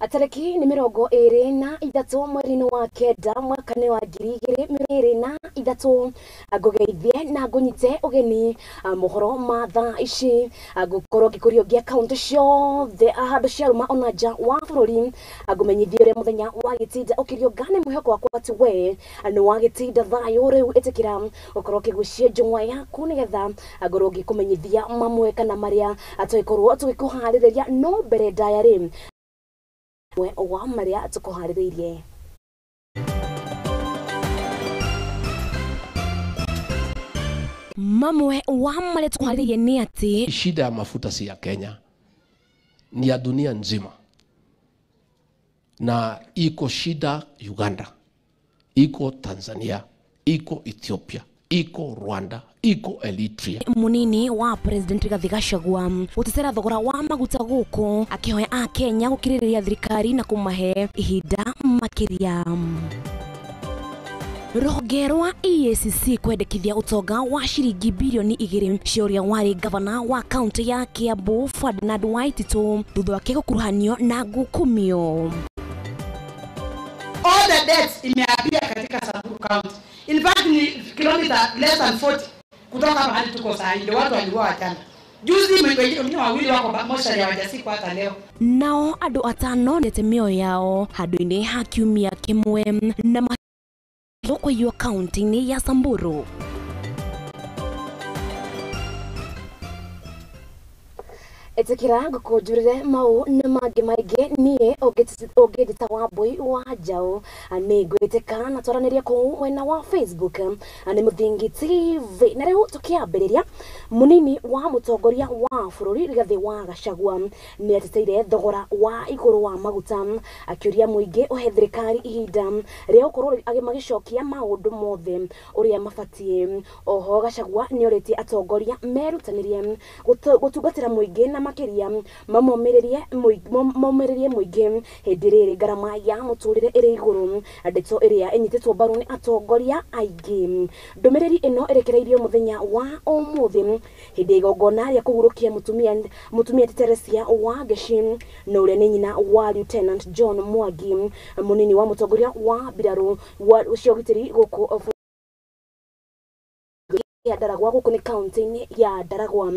Tariki ni 23 mweri-inĩ wa kenda mwaka-inĩ wa 2023 ngũgeithie na ngũnyite ũgeni mohoro ma thaa ici ngũkorwo ngĩkũriũngia kaũntĩ ciothe handũ ciarũma ona nja wa bũrũri ngũmenyithie ũrĩa mũthenya wa gĩtinda ũkĩriũnga nĩ mwĩhoko wakwa atĩ we nĩ wa gĩtinda thayũ rĩu ĩtĩkĩra ũkorwo ũkĩgucia njũng'wa yaku nĩgetha ngorwo ngĩkũmenyithia mamwe kana marĩa tũgĩkorwo tũgĩkũharĩrĩria no mbere ndaya rĩ wa marĩa tũkũharĩrĩirie. Mamwe wa marĩa tũkũharĩrĩirie nĩ atĩ shida ya mafuta si ya Kenya, ni ya dunia nzima, na iko shida Uganda, iko Tanzania, iko Ethiopia, iko Rwanda, iko Eritrea. Munini wa President Rigathi Gachagua gũtetera thogora wa maguta gũkũ akĩhoya a Kenya gũkirĩrĩria thirikari na kũmahe ihinda makĩria. Rũhonge rwa EACC kwendekithia ũtonga wa ciringi bilioni 2 cia ũrĩa warĩ gavana wa kaunti ya Kiambu Ferdinand Waititu thutha wake gũkuruhanio na ngukumio. All the deaths imeapia katika Samburu County. In fact ni kilomita less than 40 kutoka mahali tuko saa hii, watu waliuawa jana. Juzi wengine wawili wako moshari hawajasikwa hata leo. Nao andũ atano nete mĩoyo yao handũ-inĩ ha kiumia kĩmwe na kũiywo kaunti-inĩ ya Samburu. Ĩtĩkĩra ngũkũnjũrĩre mau na mangĩ maingĩ niĩ ũngĩnjĩta Wambui wa Njaũ nĩ ngwĩtĩka na twaranĩria kũu mwena wa Facebook nĩ Mũthingi TV. Na rĩu tũkĩambĩrĩria, mũnini wa mũtongoria wa bũrũri Rigathi wa Gachagua nĩ ateteire thogora wa igũrũ wa maguta akĩũria mũingĩ ũhe thirikari ihinda rĩa gũkorwo magĩcokia maũndũ mothe ũrĩa mabatiĩ. Oho Gachagua nĩ orĩtie atongoria merutanĩrie gũtungatĩra mũingĩ na makĩria mamomĩrĩrie mũingĩ hĩndĩ rĩrĩ ngarama ya mũtũrĩre ĩrĩ igũrũ, ndeto ĩrĩa ĩnyitĩtwo mbaru nĩ atongoria aingĩ. Ndũmĩrĩri ĩno ĩrekereirio mũthenya wa ũmũthĩ hĩndĩ ya igongona rĩa kũhurũkia mũtumia Teresia Wangeci na ũrĩa nĩ nyina wa Lieutenant John Mwangi mũnini wa mũtongoria wa mbirarũ cia ũgitĩri gũkũ ya Ndaragwa gũkũ nĩ kaunti-inĩ ya Ndaragwa.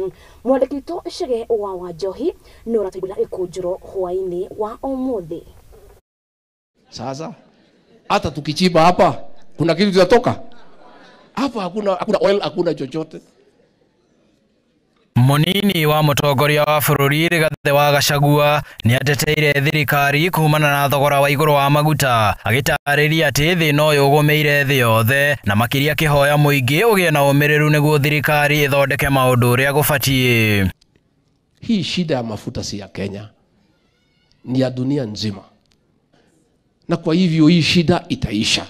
Mwandĩki witũ Chege wa Wanjohi nĩ ũratũigũra gĩkũnjũro hwaĩ-inĩ wa ũmũthĩ. Sasa hata tukichimba hapa kuna kitu kitatoka hapa? Hakuna oil, hakuna chochote. Munini wa mũtongoria wa bũrũri Rigathi wa Gachagua nĩ ateteire thirikari kumana na thogora wa igũrũ wa maguta agĩtarĩria atĩ thĩna ũyũ ũgũmĩire thĩ yothe na makĩria kĩhoya mũingĩ ũgĩe na ũmĩrĩru nĩguo thirikari ĩthondeke maũndũ ũrĩa gũbatiĩ. Hii shida ya mafuta si ya Kenya, ni ya dunia nzima, na kwa hivyo hii shida itaisha,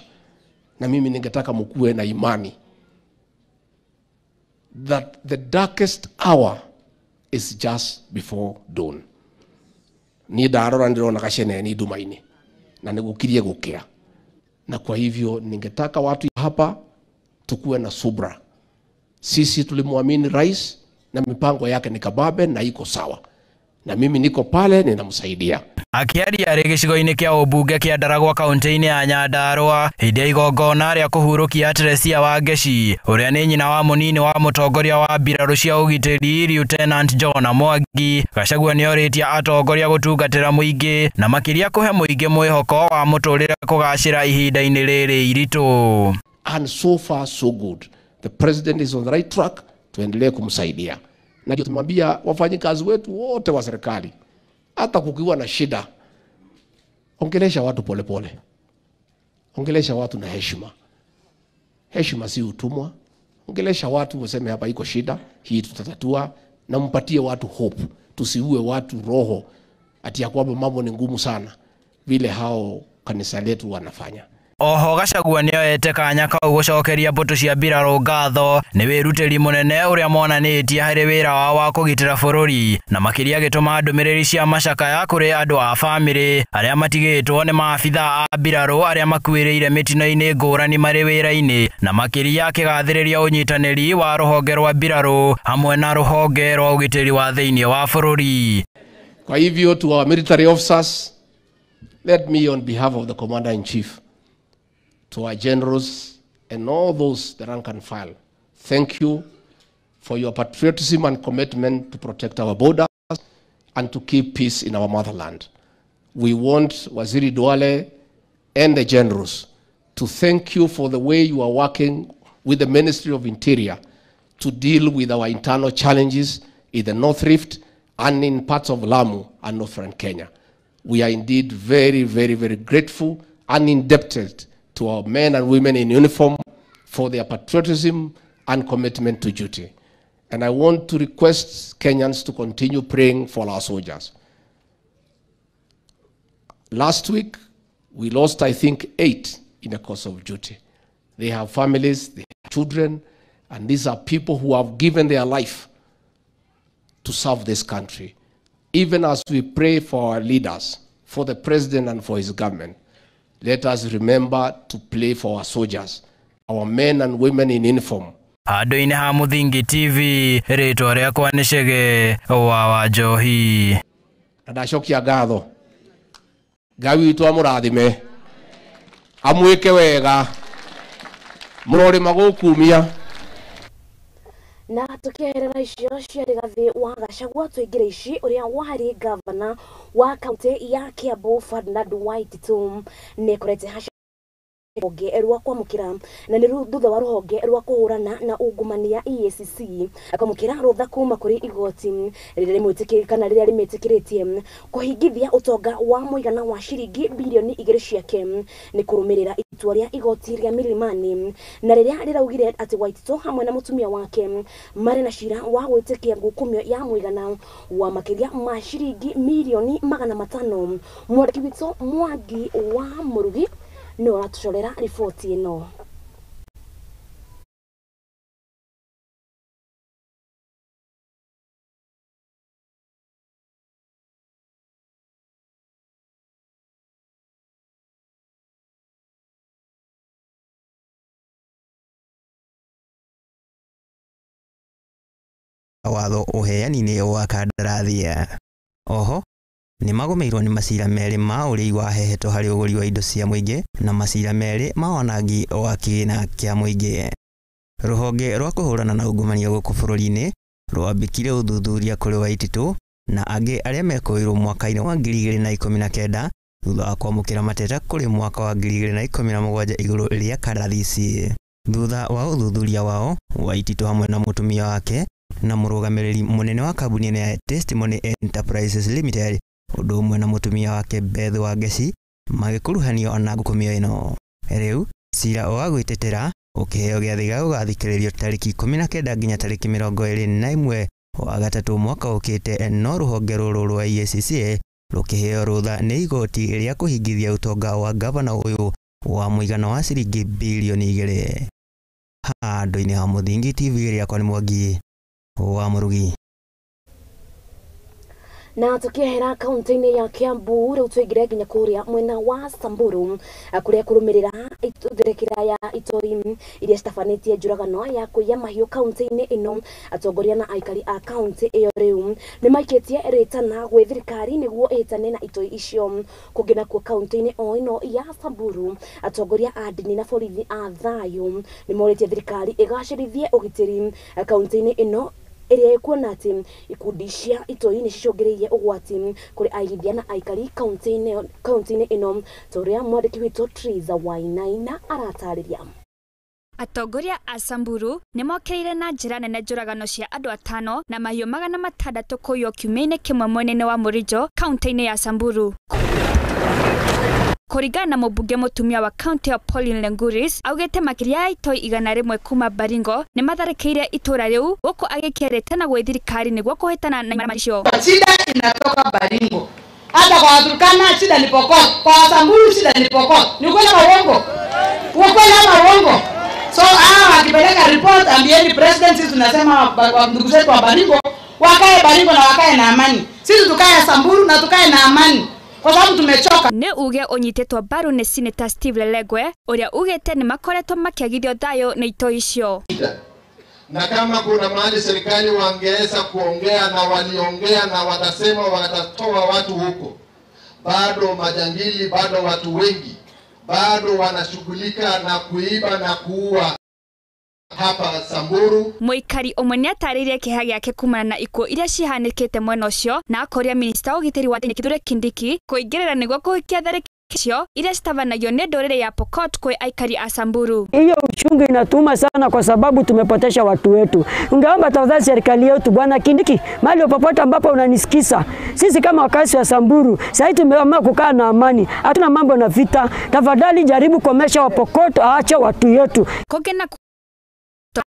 na mimi ningetaka mkuwe na imani that the darkest hour is just before dawn. Ni ndarora ndirona gacene ni ndumaini na nigukirie gukia, na kwa hivyo ningetaka watu hapa tukuwe na subra. Sisi tulimwamini rais na mipango yake ni kababe na iko sawa, na mimi niko pale ninamsaidia. Akĩaria arĩ gĩcigo-inĩ kĩa ũmbunge kĩa Ndaragwa kaunti-inĩ ya Nyandarũa hĩndĩ ya igongona rĩa kũhurũkia Teresia Wangeci ũrĩa nĩ nyina wa mũnini wa mũtongoria wa mbirarũ cia ũgitĩri Lieutenant John Mwangi, Gachagua nĩorĩtie atongoria gũtungatĩra mũingĩ na makĩria kũhe mũingĩ mwĩhoko wa mũtũrĩre kũgacĩra ihinda-inĩ rĩrĩ iritũ. And so far so good, the president is on the right track, tuendelee kumsaidia. Na ndio tumwambia wafanyikazi wetu wote wa serikali, hata kukiwa na shida, ongelesha watu polepole, ongelesha watu na heshima. Heshima si utumwa. Ongelesha watu useme hapa iko shida, hii tutatatua, na mpatie watu hope. Tusiue watu roho ati ya kwamba mambo ni ngumu sana vile hao kanisa letu wanafanya. Oho Gachagua nĩoete kanya kau gũcokeria mbũtũ cia mbirarũ ngatho nĩ wĩrutĩri mũnene ũrĩa monanĩtie harĩ wĩra wao wa kũgitĩra bũrũri na makĩria agĩtũma ndũmĩrĩri cia macakaya kũrĩ andũ a bamĩrĩ arĩa matigĩtwo nĩ maabitha a mbirarũ arĩa makuĩrĩire mĩtino-inĩ ngũrani marĩ wĩra-inĩ na makĩria akĩgathĩrĩria ũnyitanĩri wa rũhonge rwa mbirarũ hamwe na rũhonge rwa ũgitĩri wa thĩinĩ wa bũrũri. Kwa hivyo to our military officers, Let me, on behalf of the Commander-in-Chief, to our generals and all those the rank and file, thank you for your patriotism and commitment to protect our borders and to keep peace in our motherland. We want Waziri Duale and the generals to thank you for the way you are working with the Ministry of Interior to deal with our internal challenges in the North Rift and in parts of Lamu and Northern Kenya. We are indeed very, very, very grateful and indebted to our men and women in uniform for their patriotism and commitment to duty. And I want to request Kenyans to continue praying for our soldiers. Last week, we lost, I think, 8 in the course of duty. They have families, they have children, and these are people who have given their life to serve this country. Even as we pray for our leaders, for the president and for his government, let us remember to pray for our soldiers, our men and women in uniform. Handũ-inĩ ha Mũthingi TV, rĩtwa rĩakwa nĩ Chege wa Wanjohi. Na ndacokia ngatho. Ngai witũ amũrathime, amwĩke wega, mũrorĩma gũkumia. Na tukieherera icio cia Rigathi wa Gachagua tuingire ici uria wari gavana wa kaunti ya Kiambu Ferdinand Waititu nĩekorete rũhonge rwa kwamũkĩra na nĩ thutha wa rũhonge rwa kũhũrana na ungumania EACC kwamũkĩra rũtha kuma kũrĩ igoti rĩrĩa rĩmwĩtĩkĩrĩtie kana rĩrĩa rĩmĩtĩkĩrĩtie kũhingithia ũtonga wa mũigana wa ciringi bilioni 2 ciake nĩ kũrũmĩrĩra itua rĩa igoti rĩa Milimani na rĩrĩa rĩraugire atĩ Waititu hamwe na mũtumia wake marĩ na cira wa gwĩtĩkia ngukumio ya mũigana wa makĩria ma ciringi milioni 500. Mwandĩki witũ Mwangi wa Mũrugi no aratucorera riboti ĩno. Watho ũheani-inĩ wa kandarathi. Oho nĩ magũmĩirwo nĩ macira merĩ ma ũrĩi wa heheto harĩ ũgũri wa indo cia mũingĩ na macira merĩ ma wanangi wa kĩgĩna kĩa mũingĩ. Rũhonge rwa kũhũrana na ungumania gũkũ bũrũri-inĩ rwambĩkire ũthuthuria kũrĩ Waititu na angĩ arĩa mekũĩrwo mwaka-inĩ wa 2019 thutha wa kwamũkĩra mateta kũrĩ mwaka wa 2017 igũrũ rĩa kandarathi ici. Thutha wa ũthuthuria wao, Waititu hamwe na mũtumia wake na mũrũgamĩrĩri mũnene wa kambuni ĩno ya Testimony Enterprises Limited ũndũ ũmwe na mũtumia wake Beth Wangeci magĩkuruhanio na ngukumio ĩno. Rĩu cira wa gwĩtetera ũkĩheo gĩathĩ gĩa gũgathikĩrĩrio tarĩki 19 nginya tarĩki 21 wa gatatũ mwaka ũkĩte, no rũhonge rũrũ rwa EACC rũkĩheo rũtha nĩ igoti rĩa kũhingithia ũtonga wa gavana ũyũ wa mũigana wa ciringi bilioni 2. Handũ-inĩ ha Mũthingi TV, rĩakwa nĩ Mwangi wa Mũrugi. Na tukiehera kaunti-inĩ ya Kiambu rĩu tũingĩre nginya kũrĩa mwena wa Samburu kũrĩa kũrũmĩrĩra tharĩkĩra ya itoi iria citabanĩtie njũragano ya kũiya mahiũ kaunti-inĩ ĩno. Atongoria na aikari a kaunti ĩyo rĩu nĩ maikĩtie rĩtana gwĩ thirikari nĩguo ĩhĩtane na itoi icio. Kũngĩ nakuo kaunti-inĩ o ĩno ya Samburu atongoria a ndini na borithi a thayũ nĩ morĩtie thirikari ĩgacĩrithie ũgitĩri kaunti-inĩ ĩno ĩrĩa ĩkuona atĩ ikundi cia itoi nĩ cicũngĩrĩirie ũgwati kũrĩ aigithia na aikari kaunti-inĩ ĩno, ta ũrĩa mwandĩki witũ Triza Wainaina aratarĩria. Atongoria a Samburu nĩ mokĩrĩire na njĩra nene njũragano cia andũ atano na mahiũ 600 kũiywo kiumia-inĩ kĩmwe mwena-inĩ wa Murijo kaunti-inĩ ya Samburu. Kũringana na mũmbunge mũtumia wa kaunti ya Pauline Lenguris, augĩte makĩria ya itoi 100 kuma Baringo nĩ matharĩkĩire itũra rĩu gũkũ agĩkĩrĩtana gwĩ thirikari nĩguo kũhĩtana na maramari icio. Shida inatoka Baringo, hata kwa Waturkana shida ni Pokot, kwa Samburu shida ni Pokot. Ni ukweli ama uongo? Ukweli ama uongo? So wakipeleka report, ambieni president, sisi tunasema ndugu zetu wa Baringo wakae Baringo na wakae na amani, sisi tukae Samburu na tukae na amani kwa sababu tumechoka. Nĩ uge ũnyitĩtwo mbaru nĩ Senator Steve Lelegwe ũrĩa ugĩte nĩ makoretwo makĩagithio thayũ nĩ itoi icio. Na kama kuna mahali serikali wangeweza kuongea na waliongea na watasema watatoa watu huko, bado majangili, bado watu wengi bado wanashughulika na kuiba na kuua hapa Samburu. Muikari ũmwe nĩatarĩirie kĩeha gĩake kumana na ikuũ iria cihanĩkĩte mwena ũcio na akoria minista wa ũgitĩri wa thĩinĩ Kithure Kindiki kũingĩrĩra nĩguo kũhikia tharĩkĩro icio iria citabanagio nĩ ndũrĩrĩ ya Pokot kwĩ aikari a Samburu. Hiyo uchungu inatuma sana kwa sababu tumepotesha watu wetu. Ungeomba tafadhali serikali yetu, Bwana Kindiki, mahali popote ambapo unanisikiza, sisi kama wakazi wa Samburu sasa tumeamua kukaa na amani, hatuna mambo na vita. Tafadhali jaribu komesha Wapokot, aache watu yetu. Kũngĩ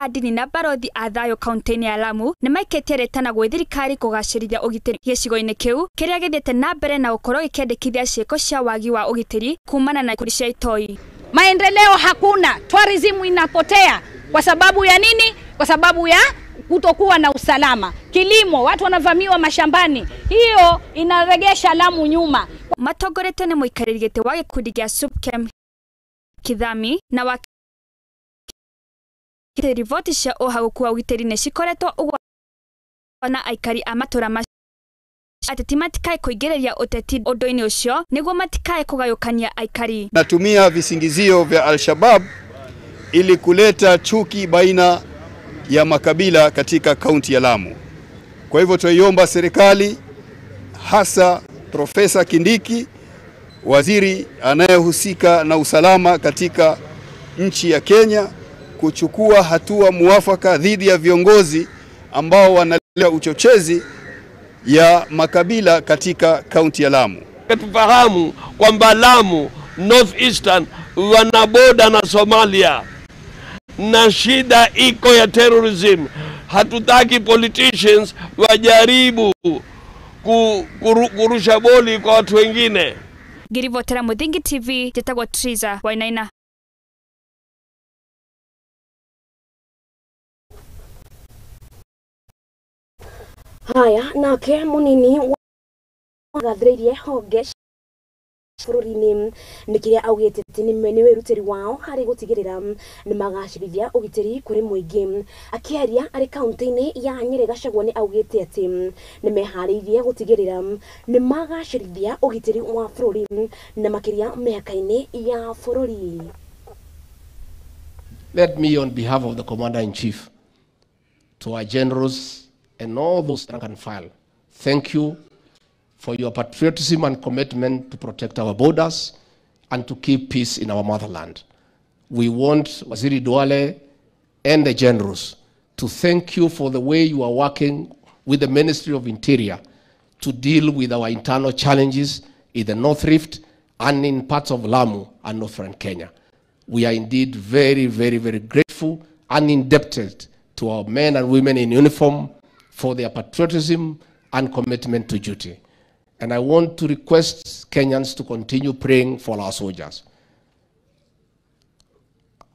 adini na barothi a thayũ kaunti-inĩ ya Lamu nĩ maikĩtie rĩtana gwĩ thirikari kũgacĩrithia ũgitĩri gĩcigo-inĩ kĩu kĩrĩa gĩthiĩte na mbere na gũkorwo gĩkĩendekithia ciĩko cia wagi wa ũgitĩri kumana na ikundi cia itoi. Maendeleo hakuna, tourism inapotea kwa sababu ya nini? Kwa sababu ya kutokuwa na usalama. Kilimo, watu wanavamiwa mashambani, hiyo inaregesha Lamu nyuma. Matongoretio nĩ mũikarĩri gĩtĩ wa gĩkundi gĩa SUPKEM Kithami na wa riboti cia ũhagũku wa ũgitĩri nĩ cikoretwo ũguo na aikari a matũra macio ateti matikae kũingĩrĩria ũteti ũndũ-inĩ ũcio nĩguo matikae kũgayũkania aikari. Natumia visingizio vya Al-Shabaab ili kuleta chuki baina ya makabila katika kaunti ya Lamu. Kwa hivyo tuiomba serikali, hasa Profesa Kindiki, waziri anayehusika na usalama katika nchi ya Kenya, kuchukua hatua muafaka dhidi ya viongozi ambao wanaleta uchochezi ya makabila katika kaunti ya Lamu. Tufahamu kwamba Lamu North Eastern wana boda na Somalia na shida iko ya terrorism. Hatutaki politicians wajaribu kurusha boli kwa watu wengine. Ngiribotera Muthingi TV, njĩtagwo Triza Wainaina. Haya, nake munini wagathĩrĩirie honge bũrũri-inĩ nĩ kĩrĩa augĩte atĩ nĩ wĩrutĩri wao harĩ gũtigĩrĩra nĩ magacĩrithia ũgitĩri kũrĩ mũingĩ. Akĩaria arĩ kaunti-inĩ ya Nyĩrĩ, Gachagua nĩ augĩte atĩ nĩ meharĩirie gũtigĩrĩra nĩ magacĩrithia ũgitĩri wa bũrũri na makĩria mĩhaka-inĩ ya bũrũri. Let me, on behalf of the Commander-in-Chief, to our generals and all those rank and file, thank you for your patriotism and commitment to protect our borders and to keep peace in our motherland. We want Waziri Duale and the generals to thank you for the way you are working with the Ministry of Interior to deal with our internal challenges in the North Rift and in parts of Lamu and Northern Kenya. We are indeed very, very, very grateful and indebted to our men and women in uniform for their patriotism and commitment to duty. And I want to request Kenyans to continue praying for our soldiers.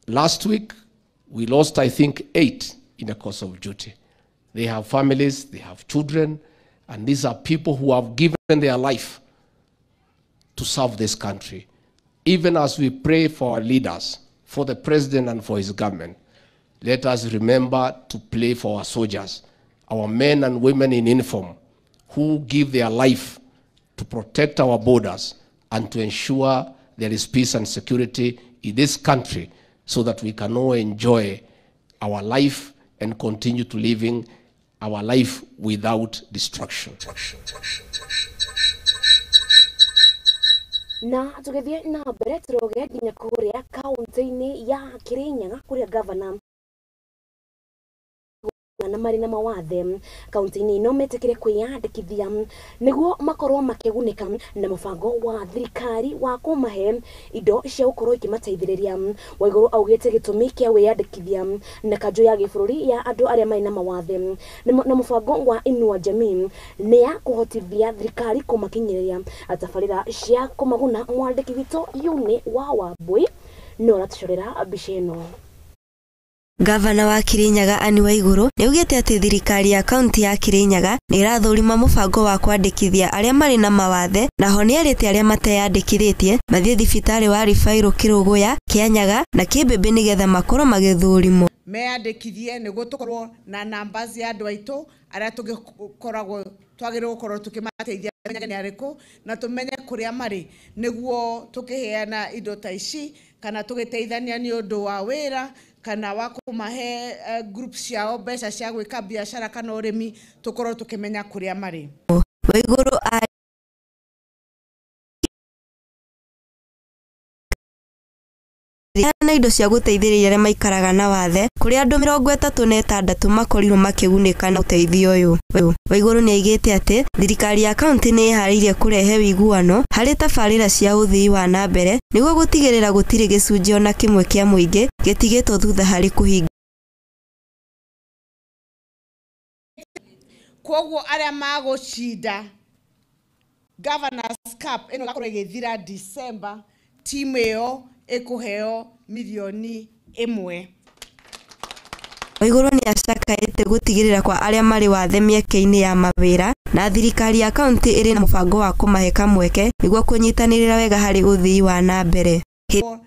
Last week, we lost, I think, 8 in the course of duty. They have families, they have children, and these are people who have given their life to serve this country. Even as we pray for our leaders, for the president and for his government, let us remember to pray for our soldiers, our men and women in uniform who give their life to protect our borders and to ensure there is peace and security in this country so that we can all enjoy our life and continue to living our life without destruction. Na tũgĩthiĩ na mbere tũroge nginya kũrĩa kaunti-inĩ ya Kirinyaga kũrĩa gavana na marĩ na mawathe kaunti-inĩ ĩno metĩkĩre kwĩyandĩkithia nĩguo makorwo makĩgunĩka na mũbango wa thirikari wa kũmahe indo cia gũkorwo ikĩmateithĩrĩria. Waigũrũ augĩte gĩtũmi kĩa wĩyandĩkithia na kanjũ ya gĩbũrũri ya andũ arĩa marĩ na mawathe na mũbango wa Inua Jamii nĩ ya kũhotithia thirikari kũmakinyĩria tabarĩra cia kũmaguna. Mwandĩki witũ Yuni wa Wambui no aratũcorera mbica ĩno. Gavana wa Kirinyaga Anne Waiguru nĩaugĩte atĩ thirikari ya kaunti ya Kirinyaga nĩĩrathũrima mũbango wa kwandĩkithia arĩa marĩ na mawathe, naho nĩarĩte arĩa mateyandĩkithĩtie mathiĩ thibitarĩ wa Ribairũ Kĩrũgũya, Kĩanyaga na Kĩmbĩmbĩ nĩgetha makorwo magĩthũrimwo. Meyandĩkithie nĩguo tũkorwo na namba cia andũ aitũ arĩa tũgĩkoragwo Twagĩrĩirwo gũkorwo tũkĩmateithia tũmenye nĩ arĩkũ na tũmenye kũrĩa marĩ nĩguo tũkĩheana indo ta ici kana tũgĩteithania nĩ ũndũ wa wĩra kana wa kũmahe group ciao mbeca cia gwĩka biacara kana ũrĩmi, tũkorwo tũkĩmenya kũrĩa marĩ. Waiguru na indo cia gũteithĩrĩria arĩa maikaraga na wathe kũrĩa andũ 36 makorirwo makĩgunĩka na ũteithio ũyũ. Waiguru nĩaigĩte atĩ thirikari ya kaunti nĩ ĩharĩirie kũrehe ũiguano harĩ tabarĩra cia ũthii wa na mbere nĩguo gũtigĩrĩra gũtirĩ gĩcunjĩ ona kĩmwe kĩa mũingĩ gĩtigĩtwo thutha harĩ kũhingia. Koguo arĩa magũcinda Governors Cup ĩno ĩgakorwo ĩgĩthira December, timu ĩyo ĩkũheo 1 million. Waiguru nĩacakaĩte gũtigĩrĩra kwa arĩa marĩ wathe mĩeke-inĩ ya mawĩra na thirikari ya kaunti ĩrĩ na mũbango wa kũmahe kamweke nĩguo kũnyitanĩra wega harĩ ũthii wa na mbere.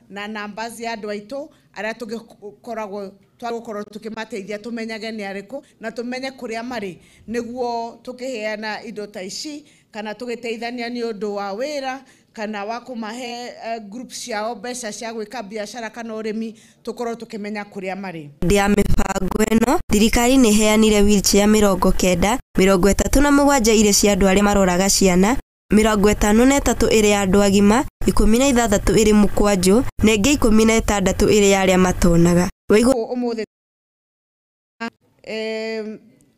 Na namba cia andũ aitũ arĩa tũngĩkoragwo twagũkorwo tũkĩmateithia tũmenyage nĩ arĩkũ na tũmenye kũrĩa marĩ nĩguo tũkĩheana indo ta ici kana tũgĩteithania nĩ ũndũ wa wĩra kana wa kũmahe group ciao mbeca cia gwĩka biacara kana ũrĩmi, tũkorwo tũkĩmenya kũrĩa marĩ. Hĩndĩ ya mĩbango ĩno, thirikari nĩ ĩheanire wheelchair 90, 37 irĩ cia andũ arĩa maroraga ciana, 53 ĩrĩ ya andũ agima, 16 ĩrĩ mũkwanjũ na ĩngĩ 16 ĩrĩ ya arĩa matonaga. Ũmũthĩ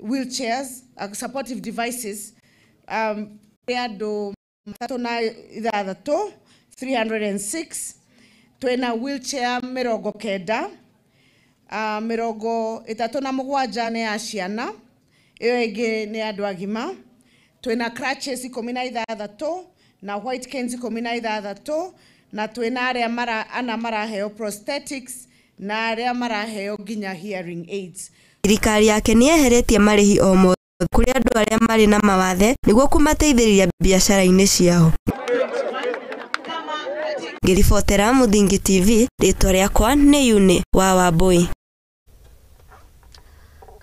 wheelchairs, supportive devices andũ 306, 306, twĩna wheelchair 90, 37 nĩ ya ciana, ĩyo ĩngĩ nĩ andũ agima. Twĩna crutches 16 na white canes 16 na twĩna arĩa mara, ana maraheo prosthetics na arĩa maraheo nginya hearing aids. Thirikari yake nĩ yeheretie marĩhi o mothe kũrĩ andũ arĩa marĩ na mawathe nĩguo kũmateithĩrĩria biacara-inĩ ciao. Ngĩribotera Mũthingi TV, rĩtwa rĩakwa nĩ Yune wa Wambui.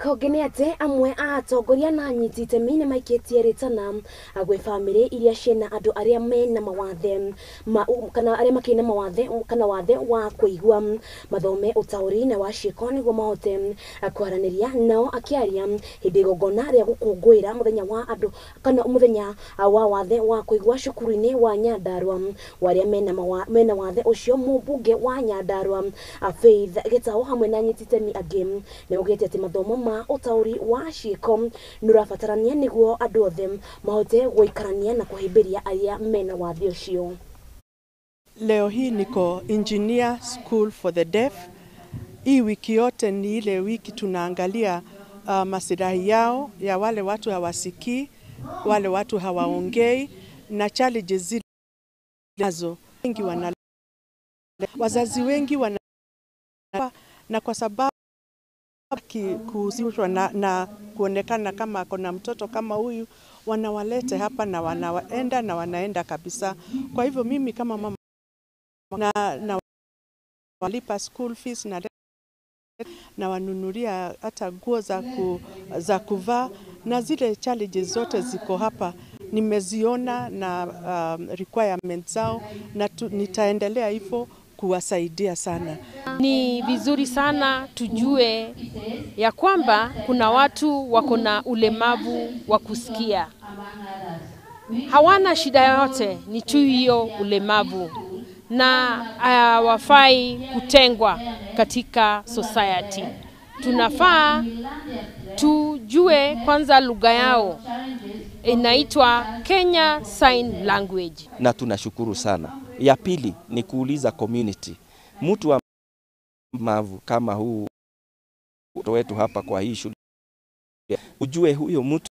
Kũngĩ nĩ atĩ amwe a atongoria na anyiti itemi nĩ maikĩtie rĩtana gwĩ bamĩrĩ iria ciĩna andũ arĩa mena mawathe ma, kana arĩa makĩrĩ na mawathe kana wathe wa kũigua mathome ũtaũri na wa ciĩko nĩguo mahote kwaranĩria nao. Akĩaria hĩndĩ igongona rĩa gũkũngũĩra mũthenya wa andũ kana mũthenya wa wathe wa kũigua cukuru-inĩ wa Nyandarua wa arĩa mena wathe ũcio, mũmbunge wa Nyandarua Faith Gĩtaũ hamwe na anyiti itemi angĩ nĩ augĩte atĩ mathomo ma ũtaũri wa ciĩko nĩ ũrabatarania nĩguo andũ othe mahote gũikarania na kũhĩmbĩria arĩa mena wathe ũcio. Leo hii niko Engineer School for the Deaf. Hii wiki yote ni ile wiki tunaangalia masilahi yao ya wale watu hawasikii, wale watu hawaongei na challenges zile nazo. Wengi wana wazazi wengi wana na kwa sababu kuhusishwa na kuonekana kama kuna mtoto kama huyu, wanawalete hapa na wanaenda na wanaenda kabisa. Kwa hivyo mimi kama mama na walipa school fees na wanunulia hata nguo za kuvaa na zile challenges zote ziko hapa nimeziona na requirements zao na nitaendelea hivyo kuwasaidia sana. Ni vizuri sana tujue ya kwamba kuna watu wako na ulemavu wa kusikia. Hawana shida yote, ni tu hiyo ulemavu na hawafai kutengwa katika society. Tunafaa tujue kwanza lugha yao inaitwa Kenya Sign Language. Na tunashukuru sana. Ya pili ni kuuliza community. Mtu wa mavu kama huu wetu hapa kwa hii shule, ujue huyo mtu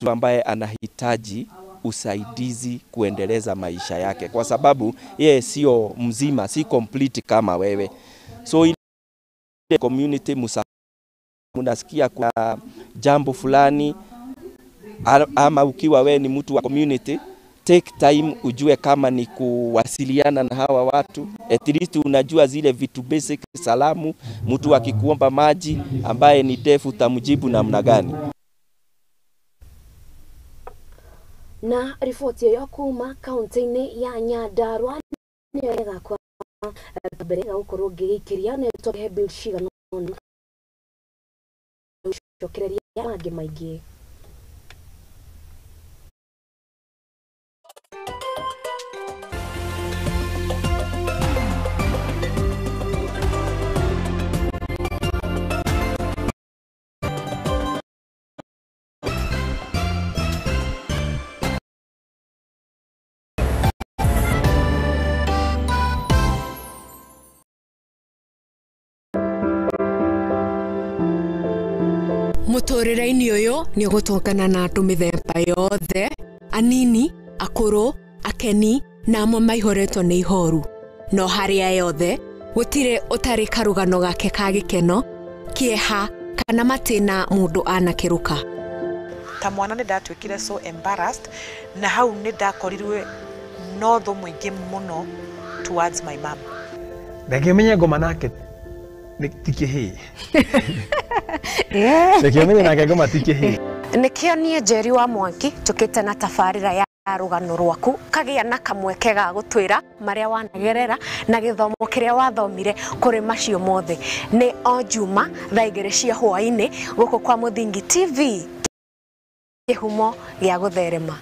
ambaye anahitaji usaidizi kuendeleza maisha yake, kwa sababu yeye sio mzima, si complete kama wewe. So ile community mnasikia kuna jambo fulani, ama ukiwa wewe ni mtu wa community, take time ujue kama ni kuwasiliana na hawa watu. At least unajua zile vitu basic, salamu, mtu akikuomba maji ambaye ni deaf utamjibu namna gani. Na riboti ĩyo kuma kaunti-inĩ ya Nyandarua nĩyo ĩgakwa mbere ya gũkorwo ngĩgĩikĩria nĩ tũrehe bill cigana ũna cokereria mangĩ maingĩ. Mũtũrĩre-inĩ ũyũ nĩ ũgũtũngana na andũ mĩthemba yothe, anini, akũrũ, akeni na amwe maihũrĩtwo nĩ ihoru. No harĩa yothe gũtirĩ ũtarĩ karũgano gake ka gĩkeno, kĩeha kana matĩna mũndũ anakĩrũka. Ta mwana nĩ ndatuĩkire so embarrassed na hau nĩ ndakorirwe no thũ mũingĩ mũno towards my mom. Reke menye ngoma nake ti kĩhĩĩ. Reke menye nake ngoma ti kĩhĩĩ. Nĩkĩo niĩ Njeri wa Mwangi tũkĩte na tabarĩra ya rũgano rwaku kagĩa na kamweke ga gũtwĩra marĩa wanagerera na gĩthomo kĩrĩa wathomire kũrĩ macio mothe. Nĩ o Juma thaa 2 cia hwaĩ-inĩ gũkũ kwa Mũthingi TV, kĩhumo gĩa gũtherema.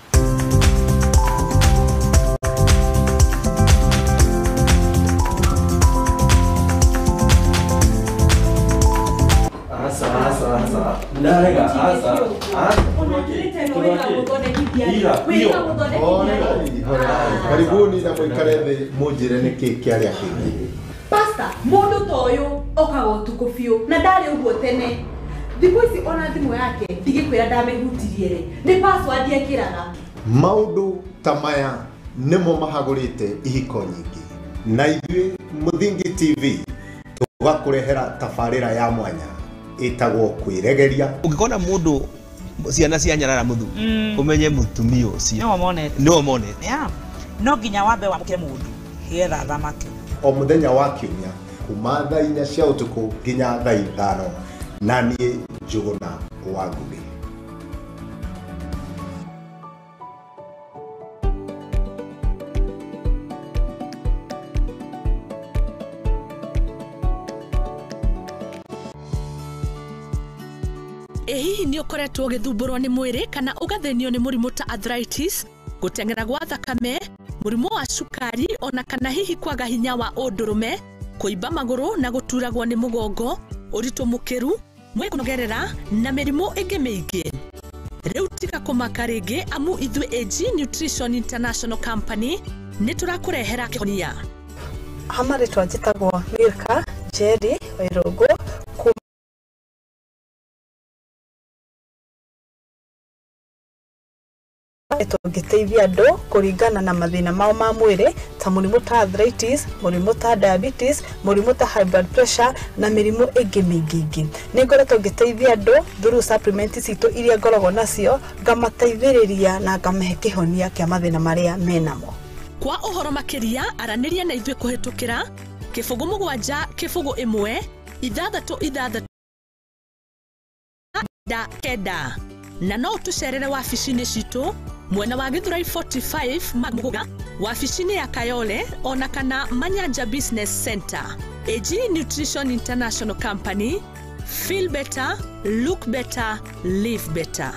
Karibuni na mũikare thĩ mũnjĩre nĩkĩ kĩarĩa kĩngĩ. Pastor, mũndũ ta ũyũ okaga ũtukũ biũ na ndarĩ ũguo tene. Thikũ ici ona thimũ yake ndigĩkwĩra ndamĩhutirie rĩ, nĩ password ekĩraga. Maũndũ ta maya nĩmo mahagũrĩte ihiko nyingĩ, na ithuĩ Mũthingi TV tũgakũrehera tabarĩra ya mwanya ĩtagwo kwĩregeria. Ũngĩkona mũndũ ciana cia nyarara mũthuri ũmenye mũtumia ũcio nĩwe monete. No nginya wambe wamũkĩre mũndũ getha thamaki. O mũthenya wa kiumia kuma thaa 4 cia ũtukũ nginya thaa 5, na niĩ Njũgũna wa Ngũgĩ. Ĩ hihi nĩ ũkoretwo ũgĩthumbũrwo nĩ mwĩrĩ kana ũgathĩnio nĩ mũrimũ ta arthritis, gũteng'era gwa thakame, mũrimũ wa cukari ona kana hihi kwaga hinya wa ũndũrũme, kũimba magũrũ na gũturagwo nĩ mũgongo, ũritũ mũkĩru, mwĩrĩ kũnogerera na mĩrimũ ĩngĩ mĩingĩ. Rĩu tiga kũmaka rĩngĩ amu ithuĩ AG Nutrition International Company nĩ tũrakũrehera kĩhonia. Ha marĩtwa njĩtagwo Milka Njeri Wairũngũ. Tũngĩteithia andũ kũringana na mathĩna mao ma mwĩrĩ ta mũrimũ ta arthritis, mũrimũ ta diabetes, mũrimũ ta high blood pressure na mĩrimũ ĩngĩ mĩingĩ ĩngĩ. Nĩ ngoretwo ngĩteithia andũ through supplement citũ iria ngoragwo nacio, ngamateithĩrĩria na ngamahe kĩhonia kĩa mathĩna marĩa menamo. Kwa ũhoro makĩria aranĩria na ithuĩ kũhĩtũkĩra 0 7 0 1 6 6 9 na no tũcerere wabici-inĩ citũ mwena wa Githurai 45 Mamuga, wabici-inĩ ya Kayole ona kana Manyanja Business Center. AG Nutrition International Company, feel better, look better, live better.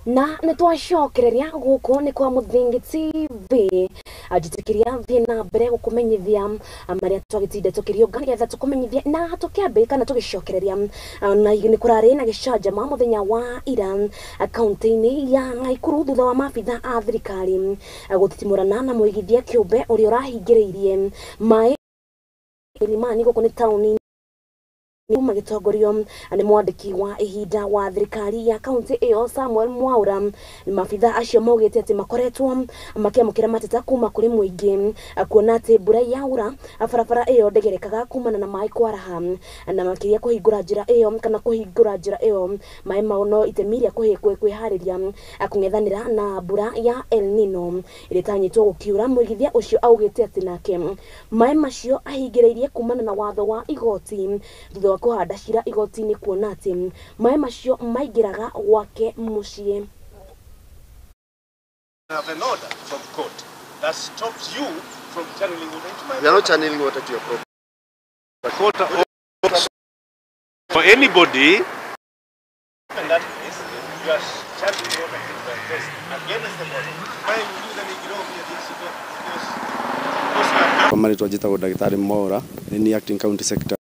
Na nĩ twacokereria gũkũ nĩ kwa Mũthingi TV njĩtĩkĩria thiĩ na mbere gũkũmenyithia marĩa twagĩtinda tũkĩriũnga nĩgetha tũkũmenyithie na tũkĩambĩ kana tũgĩcokereria na nĩ kũrarĩ na gĩcanjama mũthenya wa ira kaunti-inĩ ya Naikuru thutha wa maabitha a thirikari gũtitimũrana na mũigithia kĩũmbe ũrĩa ũrahingĩrĩirie maĩ Milimani gũkũ nĩ taũni Magĩtongorio nĩ mwandĩki wa ihinda wa thirikari ya kaunti ĩyo Samuel Mwaura, maabitha acio maugĩte atĩ makoretwo makĩamũkĩra mateta kuma kũrĩ mũingĩ kuona atĩ mbura yaura barabara ĩyo ndĩgerekaga kumana na maĩ kwaraha, na makĩria kũhingũra njĩra ĩyo kana kũhingũra njĩra ĩyo maĩ mau no itemi rĩa kwĩharĩria kũng'ethanĩra na mbura ya El Nino ĩrĩa ĩtanyĩtwo gũkiura. Mũigithia ũcio augĩte atĩ nake maĩ macio ahingĩrĩirie kumana na watho wa igoti thutha wa kũhanda cira igoti-inĩ kuona atĩ maĩ macio maingĩraga gwake mũciĩ. I have an order from court that stops you from channeling water into my We are not channeling water to your property. Court orders for anybody. In that case, you are channeling water into my place against the body. Why you do the Kwa marĩtwa njĩtagwo Ndagĩtarĩ Mwaura, nĩ niĩ acting county secretary,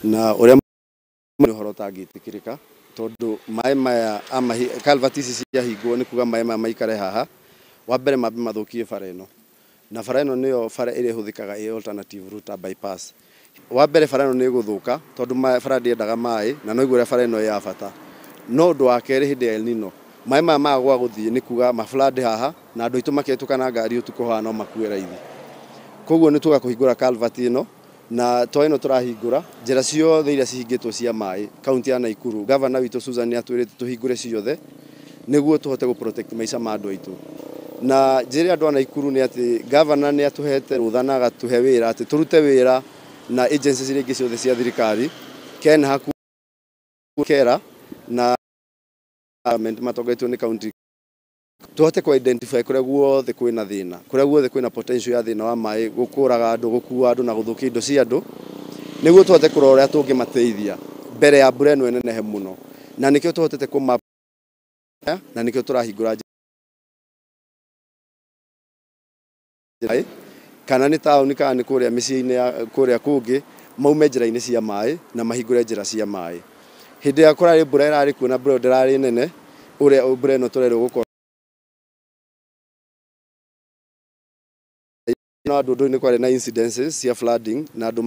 na ũrĩa nĩ ũhoro ũtangĩtĩkĩrĩka tondũ maĩ maya culvert ici ciahingwo nĩ kuga maĩ maya maikare haha, wa mbere mambe mathũkie bara ĩno, na bara ĩno nĩyo bara ĩrĩa ĩhũthĩkaga ĩ alternative route bypass. Wa mbere bara ĩno nĩ ĩgũthũka tondũ bara ndĩendaga maĩ na noiguo ũrĩa bara ĩno ĩ ya bata. No ũndũ wa kerĩ hĩndĩ ya El Nino maĩ maya maga gwa gũthiĩ nĩ kuga ma flood haha na andũ aitũ makĩhĩtũka na ngari ũtukũ haha no makue raithi. Koguo nĩ tuga kũhingũra culvert ĩno, na to ĩno tũrahingũra njĩra ciothe iria cihingĩtwo cia maĩ kaunti ya Naikuru. Gavana witũ Susan nĩ atwĩrĩte tũhingũre ciothe nĩguo tũhote gũ protect maica ma andũ aitũ. Na njĩre andũ a Naikuru nĩ atĩ gavana nĩ atũhete rũtha na agatũhe wĩra atĩ tũrute wĩra na agencies iria ingĩ ciothe cia thirikari, KENHA, KERA na matongoretio nĩ county, tũhote kũ identify kũrĩa guothe kwĩna thĩna, kũrĩa guothe kwĩna potential ya thĩna wa maĩ gũkũraga andũ, gũkua andũ na gũthũkia indo cia andũ, nĩguo tũhote kũrora ũrĩa tũngĩmateithia mbere ya mbura ĩno ĩnenehe mũno. Na nĩkĩo tũhotete kũmap na nĩkĩo tũrahingũra njĩra kana nĩ taũni kana nĩ kũrĩa mĩciĩ-inĩ ya kũrĩa kũngĩ, maume njĩra-inĩ cia maĩ na mahingũre njĩra cia maĩ. Hĩndĩ ĩrĩa kũrarĩ mbura ĩrarĩ kuo na mbura ĩyo ndĩrarĩ nene, ũrĩa mbura ĩno tũrerwo gũkorwo na andũ ndũ-inĩ kwarĩ na incidences cia flooding na andũ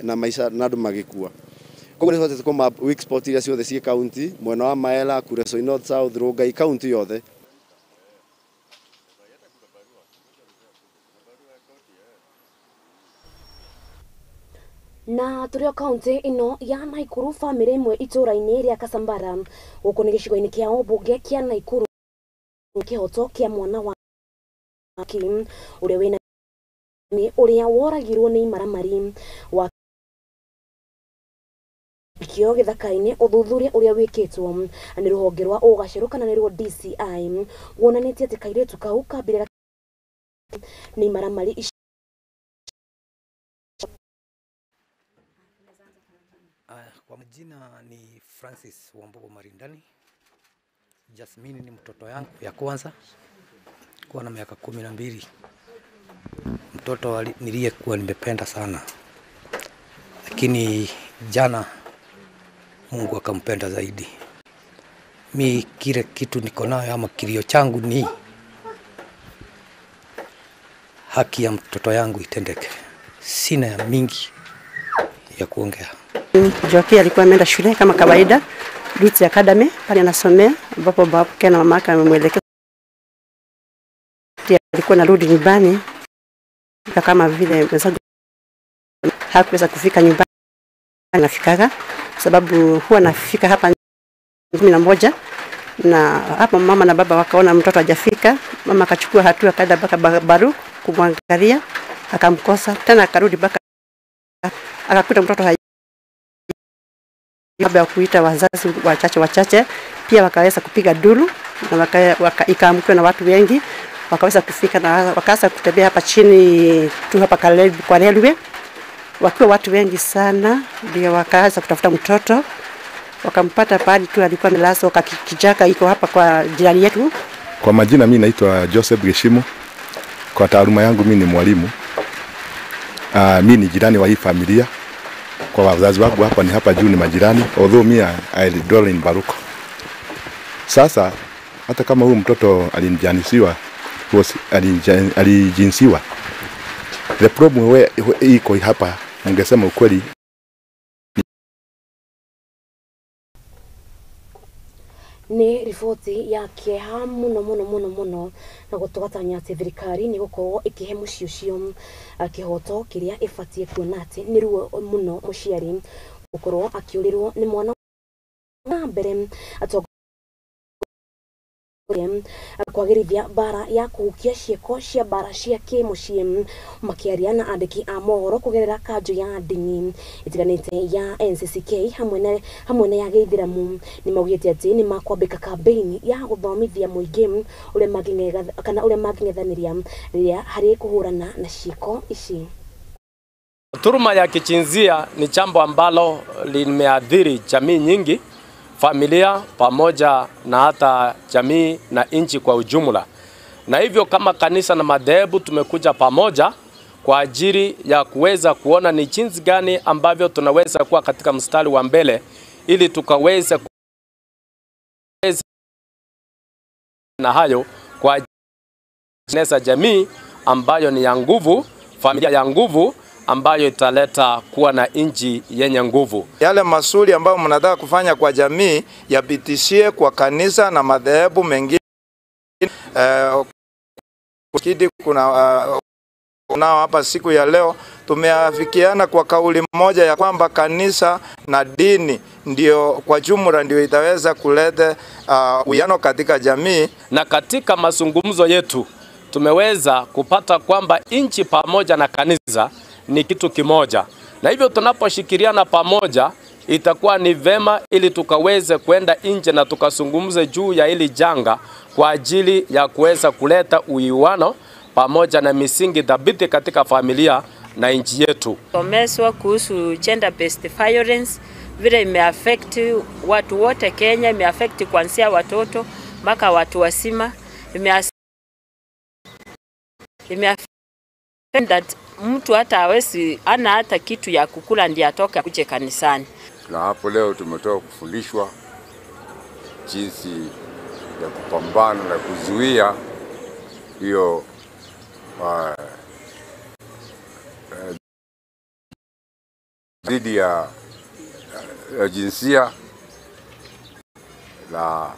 na maica na andũ magĩkua. Koguo nĩ tũhotete kũ map weak spot iria ciothe ciĩ county, mwena wa Maela, Kuresoi North, South, Rongai, county yothe. Na tũrĩ o kaunti ĩno ya Naikuru, bamĩrĩ ĩmwe itũũra-inĩ rĩa Kasambara gũkũ nĩ gĩcigo-inĩ kĩa ũmbunge kĩa Naikuru kĩhoto kĩa mwana wa ũrĩa wĩna nĩ ũrĩa woragirwo nĩ imaramari wa kĩo gĩthaka-inĩ. Ũthuthuria ũrĩa wĩkĩtwo nĩ rũhonge rwa ũgacerũ kana nĩruo DCI wonanĩtie atĩ kairĩtu kau kambire nĩ imaramari. Kwa majina ni Francis Wambugu Marindani. Jasmine ni mtoto yangu ya kwanza, kuwa na miaka 12. Mtoto niliyekuwa nimependa sana, lakini jana Mungu akampenda zaidi. Mi kile kitu niko nayo ama kilio changu ni haki ya mtoto yangu itendeke. Sina ya mingi ya kuongea. Joki alikuwa ameenda shule kama kawaida, Roots Academy pale anasomea, ambapo babake na mamake amemwelekeza. Alikuwa anarudi nyumbani kama vile mwenzangu hakuweza kufika nyumbani, anafikaga sababu huwa anafika hapa 11, na hapo mama na baba wakaona mtoto hajafika. Mama akachukua hatua akaenda mpaka Baru kumwangalia, akamkosa tena, akarudi mpaka akakuta mtoto haja. Kabla ya kuita wazazi wachache wachache pia wakaweza kupiga duru na ikaamkiwa na watu wengi, wakaweza kufika na wakaanza kutembea hapa chini tu hapa kwa railway, wakiwa watu wengi sana, ndio wakaanza kutafuta mtoto. Wakampata pale tu alikuwa amelazwa kwa kijaka iko hapa kwa jirani yetu. Kwa majina mimi naitwa Joseph Geshimo. Kwa taaluma yangu mimi ni mwalimu. Mimi ni jirani wa hii familia. Kwa wazazi wangu hapa ni hapa juu ni majirani, although me I dwell in Baruko. Sasa hata kama huyu mtoto alinjanisiwa, alijinsiwa, the problem where iko hapa, ningesema ukweli Nĩ riboti ya kĩeha mũno mũno mũno mũno, na gũtũgatanya atĩ thirikari nĩ gũkorwo ĩkĩhe mũciĩ ũcio kĩhoto kĩrĩa ĩbatiĩ, kuona atĩ nĩ ruo mũno mũciari gũkorwo akĩũrĩrwo nĩ mwana. Na mbere atongoria kwagĩrithia mbara ya kũhukia ciĩko cia mbara cia kĩmũciĩ. Makĩaria na andĩki a mohoro kũgerera kanjũ ya ndini itiganĩte ya NCCK hamwe na ya gĩithĩramu, nĩ maugĩte atĩ nĩ makwambĩka kambĩini ya gũthomithia mũingĩ ũrĩa mangĩng'etha kana ũrĩa mangĩng'ethanĩria rĩrĩa harĩ kũhũrana na ciĩko ici. Dhuluma ya kijinsia ni jambo ambalo limeathiri jamii nyingi, familia pamoja na hata jamii na nchi kwa ujumla. Na hivyo kama kanisa na madhehebu tumekuja pamoja kwa ajili ya kuweza kuona ni jinsi gani ambavyo tunaweza kuwa katika mstari wa mbele ili tukaweza na hayo kwa ajili jamii ambayo ni ya nguvu, familia ya nguvu ambayo italeta kuwa na nchi yenye nguvu. Yale masuli ambayo mnataka kufanya kwa jamii yapitishie kwa kanisa na madhehebu mengine. Kuna nao hapa siku ya leo tumeafikiana kwa kauli moja ya kwamba kanisa na dini ndio kwa jumla ndio itaweza kuleta uwiano katika jamii. Na katika mazungumzo yetu tumeweza kupata kwamba nchi pamoja na kanisa ni kitu kimoja. Na hivyo tunaposhikiriana pamoja itakuwa ni vema ili tukaweze kwenda nje na tukazungumze juu ya hili janga kwa ajili ya kuweza kuleta uwiano pamoja na misingi thabiti katika familia na nchi yetu. Tumeswa kuhusu gender based violence vile imeaffect watu wote Kenya, imeaffect kuanzia watoto mpaka watu wazima, imeaffect that mtu hata hawezi ana hata kitu ya kukula ndiye atoke akuje kanisani. Na hapo leo tumetoka kufundishwa jinsi ya kupambana na kuzuia hiyo dhidi ya jinsia. Na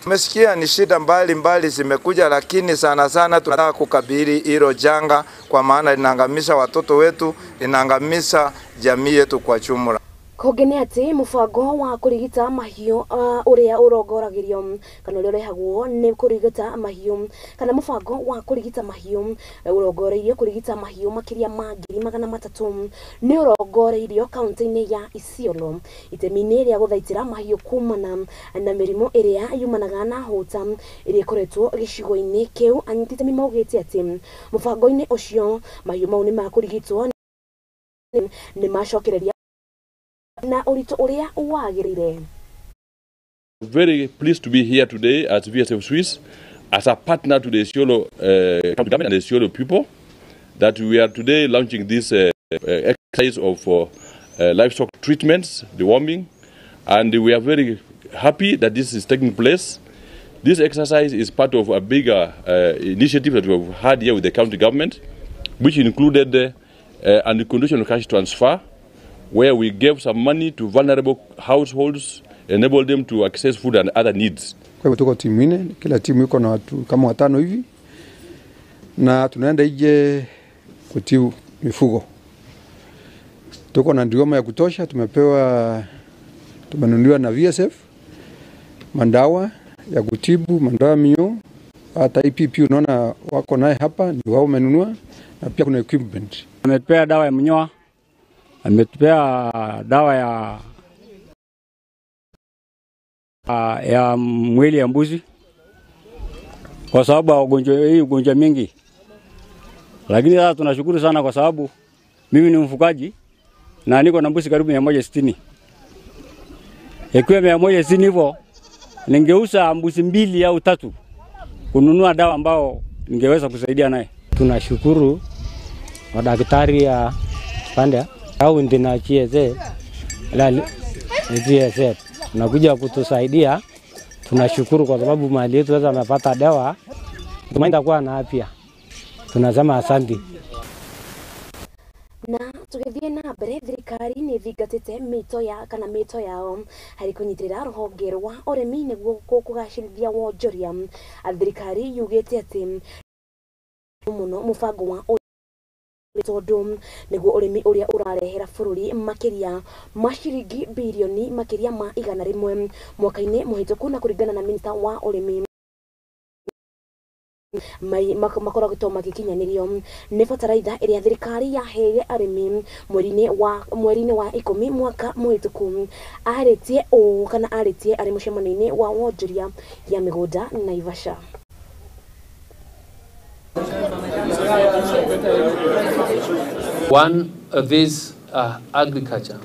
tumesikia ni shida mbalimbali zimekuja, lakini sana sana tunataka kukabili hilo janga kwa maana linaangamiza watoto wetu, linaangamiza jamii yetu kwa jumla. Kũngĩ nĩ atĩ mũbango wa kũrigita mahiũ ũrĩa ũrongoragirio kana ũrĩa ũrehagwo nĩ kũrigita mahiũ kana mũbango wa kũrigita mahiũ ũrongoreirio kũrigita mahiũ makĩria ma 300,000 nĩ ũrongoreirio kaunti-inĩ ya Isiolo itemi-inĩ rĩa gũthaitĩra mahiũ kumana na mĩrimũ ĩrĩa yumanaga na hũta ĩrĩa ĩkoretwo gĩcigo-inĩ kĩu. Anyiti itemi maugĩte atĩ mũbango-inĩ ũcio mahiũ mau nĩ makũrigitwo nĩ macokereria na ũritũ ũrĩa wagĩrĩire. Very pleased to be here today at VSF Swiss as a partner to the Isiolo county government and the Isiolo people, that we are today launching this exercise of livestock treatments, deworming, and we are very happy that this is taking place. This exercise is part of a bigger initiative that we have had here with the county government, which included unconditional cash transfer, where we gave some money to vulnerable households, enable them to access food and other needs. Kwa hivyo tuko timu nne, kila timu iko na watu kama watano hivi, na tunaenda nje kutibu mifugo. Tuko na ndioma ya kutosha, tumepewa, tumenunuliwa na VSF mandawa ya kutibu, mandawa minyoo, hata IPP unaona wako naye hapa, ni wao wamenunua, na pia kuna equipment. Ametupea dawa ya mnyoa, ametupea dawa ya mwili ya mbuzi kwa sababu ya ugonjwa hii, ugonjwa mingi. Lakini sasa tunashukuru sana kwa sababu mimi ni mfugaji na niko na mbuzi karibu 160. Ikiwa 160 hivyo ningeuza mbuzi 2 au 3 kununua dawa ambao ningeweza kusaidia naye. Tunashukuru madaktari ya pande au ndina GSA la GSA nakuja kutusaidia. Tunashukuru kwa sababu mali yetu sasa amepata dawa, tumaenda kuwa na afya. Tunasema asante. Na tugithie na mbere thirikari nĩ ĩthingatĩte mĩto ya kana mĩto yao harĩ kũnyitĩrĩra rũhonge rwa ũrĩmi nĩguo kũgacĩrithia wonjoria. Thirikari yugĩte atĩ mũno mũbango wa tondũ nĩguo ũrĩmi ũrĩa ũrarehera bũrũri makĩria ma ciringi birioni makĩria ma 100 mwaka-inĩ mũhĩtũku, na kũringana na minista wa ũrĩmi makoragwo magĩkinyanĩrio nĩ bataraitha ĩrĩa thirikari yaheire arĩmi mweri-inĩ wa 10 mwaka mũhĩtũku. Arĩtie ũũ kana arĩtie arĩ mũcemanio-inĩ wa wonjoria ya mĩgũnda Naivasha. One of this agriculture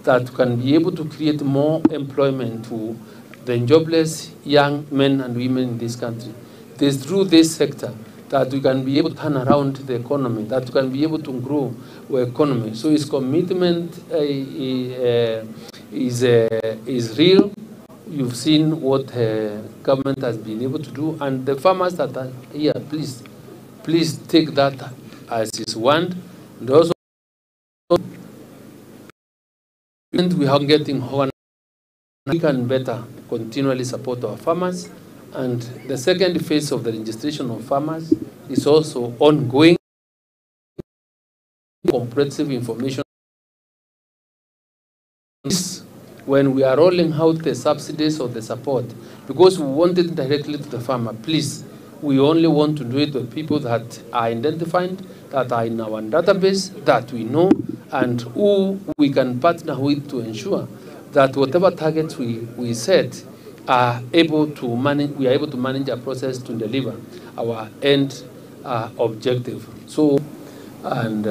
that can be able to create more employment to the jobless young men and women in this country. It is through this sector that we can be able to turn around the economy, that we can be able to grow our economy. So his commitment is real. You've seen what government has been able to do, and the farmers that are here, please, please take that as is one. And also, we are getting one. We can better continually support our farmers. And the second phase of the registration of farmers is also ongoing. Comprehensive information. When we are rolling out the subsidies or the support, because we want it directly to the farmer, please, we only want to do it with people that are identified, that are in our database, that we know, and who we can partner with to ensure that whatever targets we set are able to manage, we are able to manage our process to deliver our end objective. So, and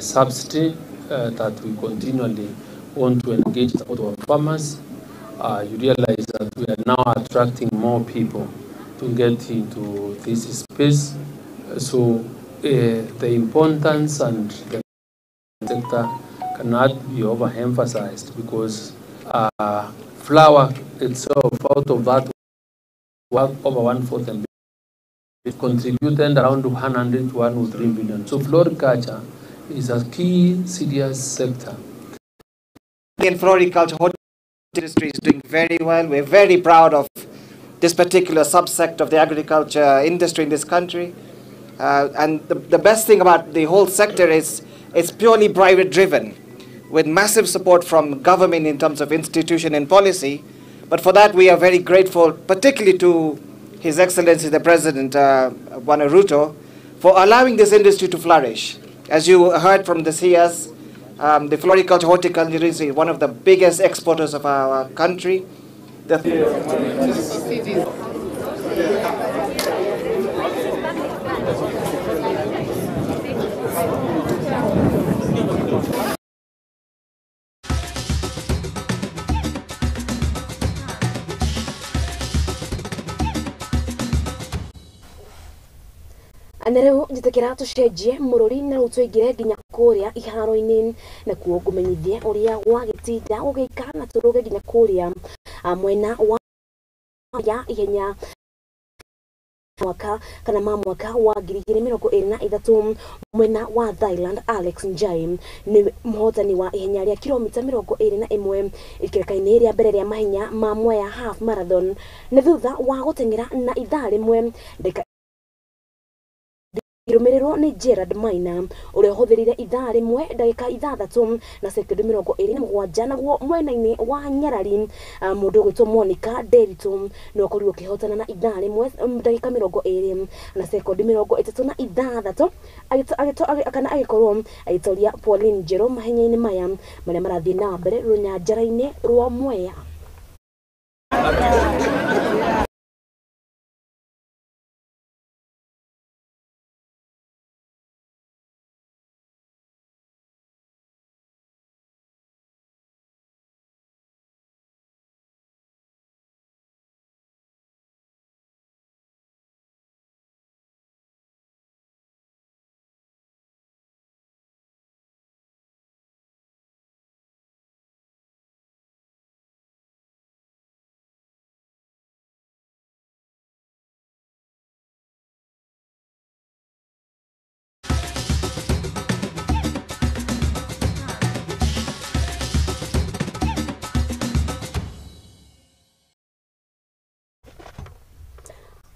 subsidy that we continually want to engage our farmers. You realize that we are now attracting more people to get into this space. So the importance and the sector cannot be overemphasized, because flour itself, out of that over 1/4, it contributed around 100 to 103 billion. So floriculture is a key serious sector. In floriculture, industry is doing very well. We're very proud of this particular subsector of the agriculture industry in this country. And the best thing about the whole sector is it's purely private driven, with massive support from government in terms of institution and policy. But for that, we are very grateful, particularly to His Excellency the President, Bwana Ruto, for allowing this industry to flourish. As you heard from the CS, the floriculture horticulture industry is one of the biggest exporters of our country. The Na rĩu njĩtĩkĩra tũcenjie mũrũri na rĩu tũingĩre nginya kũrĩa iharo-inĩ nakuo ngũmenyithie ũrĩa gwagĩtinda gũgĩikara na tũrũge nginya kũrĩa mwena wa ya ihenya mwaka kana ma mwaka wa 2023 mwena wa Thailand. Alex Njai nĩ mũhotani wa ihenya rĩa kilomita 21 ikereka-inĩ rĩa mbere rĩa mahenya ma Mwea Half Marathon nĩ thutha wa gũteng'era na ithaa rĩmwe ndagĩka irũmĩrĩrwo nĩ Gerard Maina ũrĩa ũhũthĩrire ithaa rĩmwe ndagĩka 6 na sekondi 27. Naguo mwena-inĩ wa Nyarari mũndũ ũgwĩtwo Monica Nderitu no akorirwo akĩhotana na ithaa rĩmwe ndagĩka 20 na sekondi 36 kana agĩkorwo agĩtoria Pauline Njerũ mahenya-inĩ maya marĩa marathiĩ na mbere rũnyanjara-inĩ rwa Mwea.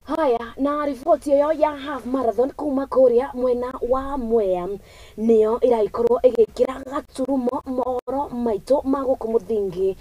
Haya, na riboti ĩyo ya half marathon kuma kũrĩa mwena wa Mwea nĩyo ĩragĩkorwo ĩgĩkĩra gaturumo mohoro maitũ ma gũkũ Mũthingi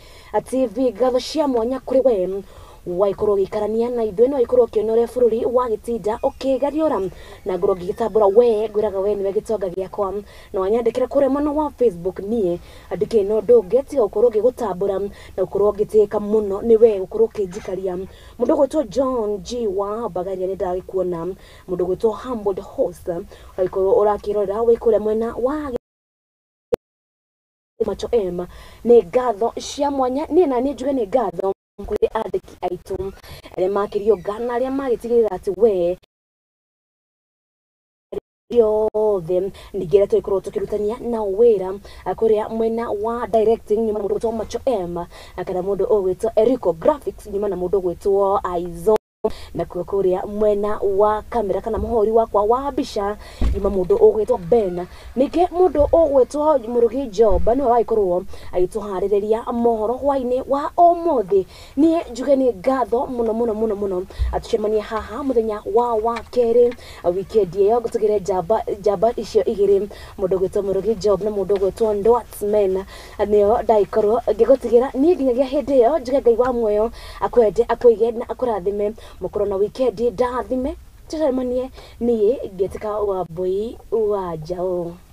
TV. Ngatho cia mwanya kũrĩ we waikorwo ũgĩikarania na ithuĩ, no waikorwo ũkĩona ũrĩa bũrũri wa gĩtinda ũkĩgariũra na ngorwo ngĩgĩtambũra we, ngwĩraga we nĩwe gĩtonga gĩakwa, na wanyandĩkĩra kũrĩa mwena wa Facebook. Niĩ andĩkĩ no ũndũ ũngĩ tiga gũkorwo ngĩgũtambũra na gũkorwo ngĩtĩĩka mũno nĩ we gũkorwo ũkĩnjikaria. Mũndũ ũgwĩtwo John G wa Mbagaria, nĩ ndagĩkuona. Mũndũ ũgwĩtwo Humbled Host, ũgagĩkorwo ũrakĩrorera wĩ kũrĩa mwena wa Macho M, nĩ ngatho cia mwanya. Niĩ na niĩ njuge nĩ ngatho kũrĩ andĩki aitũ arĩa makĩriũnga na arĩa magĩtigĩrĩra atĩ we yothe, ningĩ arĩa tũgĩkorwo tũkĩrutania nao wĩra kũrĩa mwena wa directing, nyuma na mũndũ ũgwĩtwo Macho M kana mũndũ ũgwĩtwo Erico Graphics, nyuma na mũndũ ũgwĩtwo Aizo, nakuo kũrĩa mwena wa kamera kana mũhũri wakwa wa mbica nyuma mũndũ ũgwĩtwo Ben. Ningĩ mũndũ ũgwĩtwo Mũrugi Job nĩwe wagĩkorwo agĩtũharĩrĩria mohoro hwainĩ wa ũmũthĩ. Niĩ njuge nĩ ngatho mũno mũno mũno mũno. Tũcemanie haha mũthenya wa kerĩ wikendi ĩyo, ngũtũgĩre njamba njamba icio igĩrĩ, mũndũ ũgwĩtwo Mũrugi Job na mũndũ ũgwĩtwo Ndwatsman, nĩo ndagĩkorwo ngĩgũtigĩra niĩ. Nginyagia hĩndĩ ĩyo, njuge Ngai wa muoyo akwende, akũige na akũrathime. Mũkorwo na wikendi ndathime. Tũcemanie niĩ ngĩtĩka Wambui wa Njaũ.